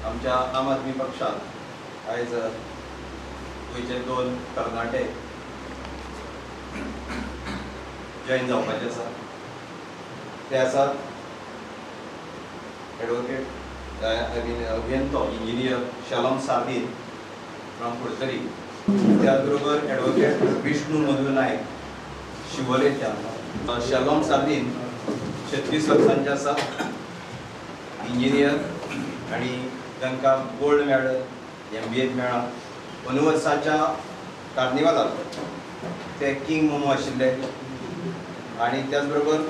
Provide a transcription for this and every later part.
आमच्या आम आदमी पक्षात आयज गोंयचे दोन तरणाटे जॉईन जावपाचे आसा. ते आसात एडवोकेट, I mean अभियंतो इंजिनियर शलम सार्दीन फ्रॉम कुडतरी, त्याच बरोबर एडवोकेट विष्णू मधू नायक शिवोलेच्यान. शलम सार्दीन 36 वर्सांचे आसा, इंजिनियर आनी तांकां गोल्ड मेडल एमबीएत मेळ्ळां. अंदू वर्साच्या कार्निवालाक ते किंग मोमो आशिल्ले आनी त्याच बरोबर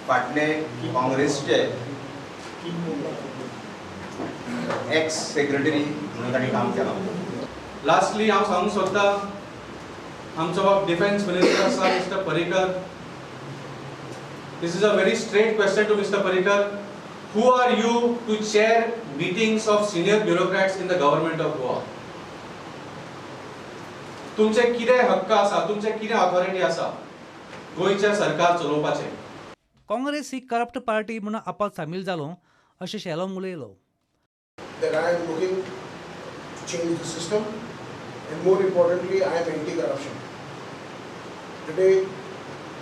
फाटले काँग्रेसचे एक्स सेक्रेटरी म्हणून तांणी काम केलां. लास्टली हांव सांगूंक सोदतां, आमचो बाब डिफेन्स मिनिस्टर आसा mister Parrikar. This is a very straight question to Mister Parrikar. Who are you to chair meetings of senior bureaucrats in the government of Goa? तुमचे कितें हक्क आसा, तुमचे कितें ऑथॉरिटी आसा गोंयचें सरकार चलोवपाचें? काँग्रेस ही करप्ट पार्टी म्हणून आपात सामील जालो अशें शेलोम उलयलो. That I am looking to change the system, and more importantly, I am anti-corruption. Today,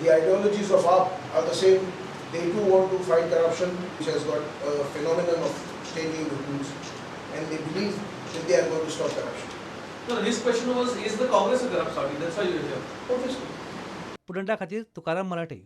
the ideologies of AAP are the same. They too want to fight corruption, which has got a phenomenon of changing the rules, and they believe that they are going to stop corruption. No, his question was, is the Congress a corrupt party? That's why you're here. Obviously. प्रुडंटा खातीर तुकाराम मराठे.